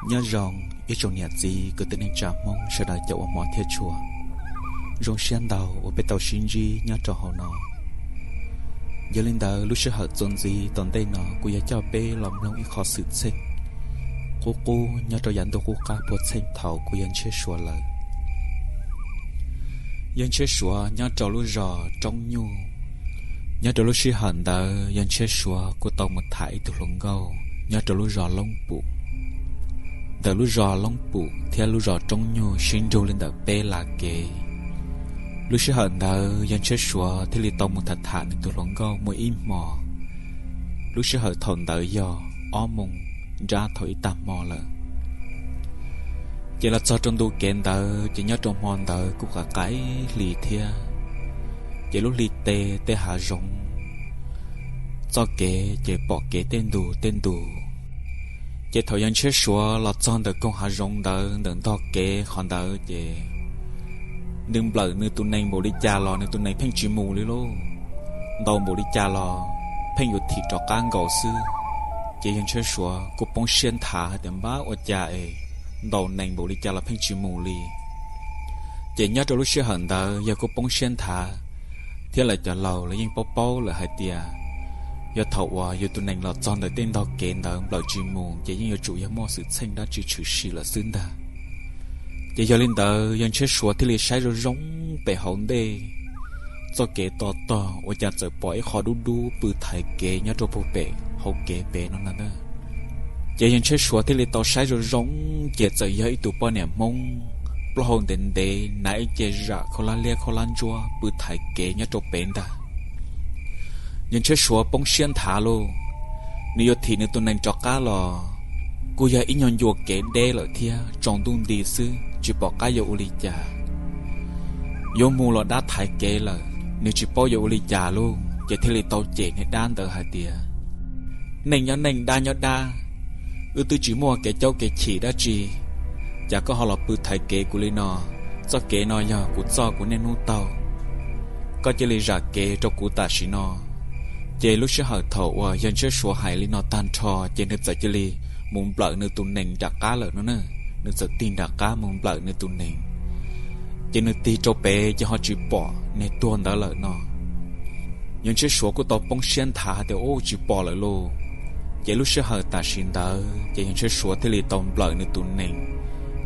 Nyob zoo ib tsoom niam txiv kwv tij neej tsa Hmoob sawv daws cov uas hmov thiab tshua. Zoo siab ntau uas peb tau sib ntsib nyob rau hauv no. Yog li ntawd lub sij hawm txuas ntxiv tom ntej no kuv yuav coj peb los mloog ib qho xwm txheej qub qub nyob rau yav ntuj qub qab puag txheej thaum kuv yawg Ntshiab Suav lawm. Yawg Ntshiab Suav nyob rau lub zos Roob Nyuj. Nyob rau lub sij hawm ntawd yawg Ntshiab Suav kuj tau mus tham ib tug hluas nkauj nyob rau lub zos Loob Pum. Ntawm lub zos Loob Pum thiab lub zos Roob Nyuj sib nrug li ntawm peb las kev. Lub sij hawm ntawd yawg Ntshiab Suav thiaj li tau mus tham tham nws tus hluas nkauj muaj ib hmo. Lub sij hawm thaum ntawd yog ob moos nrab thaum ib tag hmo lawm. Ces los txog rau ntu kev ntawd ces nyob rau hmo ntawd kuj qaim qaim hli thiab, ces lub hli tes tej hav zoov txoj kev ces pom kev tej ntug tej ntug. Ces thaum yawg Ntshiab Suav los txog ntawm koog hav zoov ntawd ntawm ntog kev qhov ntawd ces nws nplawm nws tus nees npaum li cas los nws tus nees pheej tsis mus li lauj. Ntaus npaum li cas los pheej yuav thim rov qab nkaus xwb. Ces yawg Ntshiab Suav kuj poob siab nthav hais tias npab ua cas es ntaus nees npaum li cas los pheej tsis mus li. Ces nyob rau lub sij hawm ntawd yawg kuj poob siab nthav, thiab lawv cov laus lawv yeej paub paub lawm hais tias yog thaum uas yus tus nees los txog ntawm tej ntog kev ntawd nplawm tsis mus ces yeej yuav tsum yog muaj xwm txheej dab tsi tshwm sim lawm xwb ntag. Ces yog li ntawd yawg Ntshiab Suav thiaj li saib zoo zoo pem hauv ntej txoj kev to tog ua cas txawm pom ib qho dub dub pw thaiv kev nyob rau puag pem hauv kev pem no na. Ces yawg Ntshiab Suav thiaj li tau saib zoo zoo, ces txawm yog ib tug poj niam Hmoob plaub hau ntev ntev hnav ib ce zam khaub hlab liab khaub hlab ntsuab pw thaiv kev nyob rau pem ntag. Yawg Ntshiab Suav poob siab nthav lauj, nws yuav thim nws tus nees rov qab los kuj yog ib nyuag ncua kev deb lawm thiab tsaus ntuj nti xwb tsis pom qab yuav ua li cas. Yuav mus los dab thaiv kev lawm nws tsis paub yuav ua li cas lauj, ces thiaj li tau cem niag dab ntawd hais tias, neej nyob neej dab nyob dab, wb twb tsis muaj kev caub kev chim dab tsi, cas koj ho los pw thaiv kev kuv li no? Txoj kev no yog kuv txoj kuv niaj hnub taug, koj cia li zam kev rau kuv tam sim no. Ces lub sij hawm thaum uas yawg Ntshiab Suav hais li no tag nrho ces nws txawm cia li mus nplawm nws tus nees nram qab lawm no na. Nws txawm tig nram qab mus nplawm nws tus nees, ces nws tig rau pem ces ho tsis pom niag tuag ntawd lawm no. Yawg Ntshiab Suav kuj tau poob siab nthav hais tias ub tsis pom lawm lauj. Ces lub sij hawm tam sim ntawd ces yawg Ntshiab Suav thiaj li tau nplawm nws tus nees,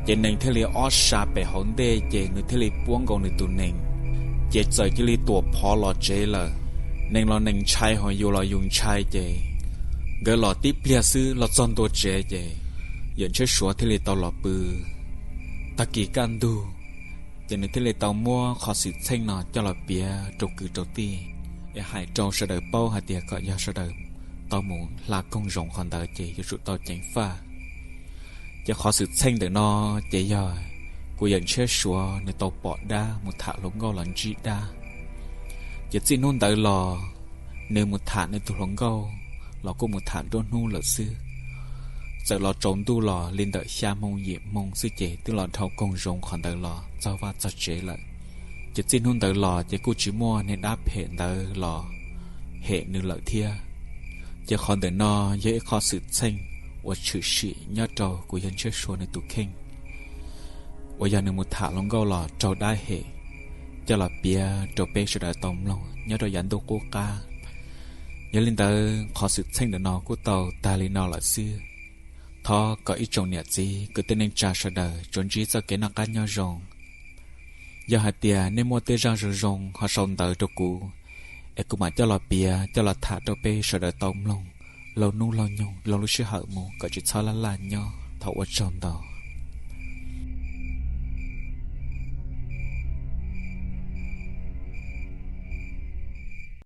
ces nees thiaj li ob sa pem hauv ntej ces nws thiaj li puab nkaus nws tus nees, ces txawm cia li tuam phov los tsev lawm. Nees los nees ntshai ho yus los yus ntshai ces nkawd los tib pliag xwb los txog ntua tsev ces yawm Ntshiab Suav thiaj li tau los pw. Tag kis kaj ntug ces nws thiaj li tau muab qhov xwm txheej no coj los piav rau kwv rau tij es hais rau sawv daws paub hais tias kom yog sawv daws tau mus hla koog zoov qhov ntawd ces yuav tsum tau ceev faj. Ces qhov xwm txheej ntawm no ces yog kuv yawm Ntshiab Suav nws tau pom dab mus tham hluas nkauj los ntsib dab. Ces txij hnub ntawd los nws mus tham nws tus hluas nkauj los kuj mus tham nruab hnub lawm xwb. Txawm los tsaus ntuj los li ntawm xya hmoo yim hmoo xwb ces twb los dhau koog zoov qhov ntawd los txog vaj txog tsev lawm. Ces txij hnub ntawd los ces kuj tsis muaj niag dab phem ntawd los hem nws lawm thiab. Ces qhov ntawm no yog ib qho xwm txheej uas tshwm sim nyob rau kuv yawg Ntshiab Suav nws tus kheej uas yog nws mus tham hluas nkauj los raug dab hem, coj los piav rau peb sawv daws tau mloog nyob rau yav ntuj qub qab. Yog li ntawd qhov xwm txheej ntawm no kuj tau tag li no lawm xwb. Thov kom ib tsoom niam txiv kwv tij neej tsa sawv daws tsuas ntsib txoj kev noj qab nyob zoo. Yog hais tias nej muaj tej zaj zoo zoo ho sau ntawv rau kuv, es kuv mam coj los piav coj los tham rau peb sawv daws tau mloog laug hnub laug nyoog laug lub sij hawm mus kom tsis txhob laj laj nyob. Thov ua tsaug ntau.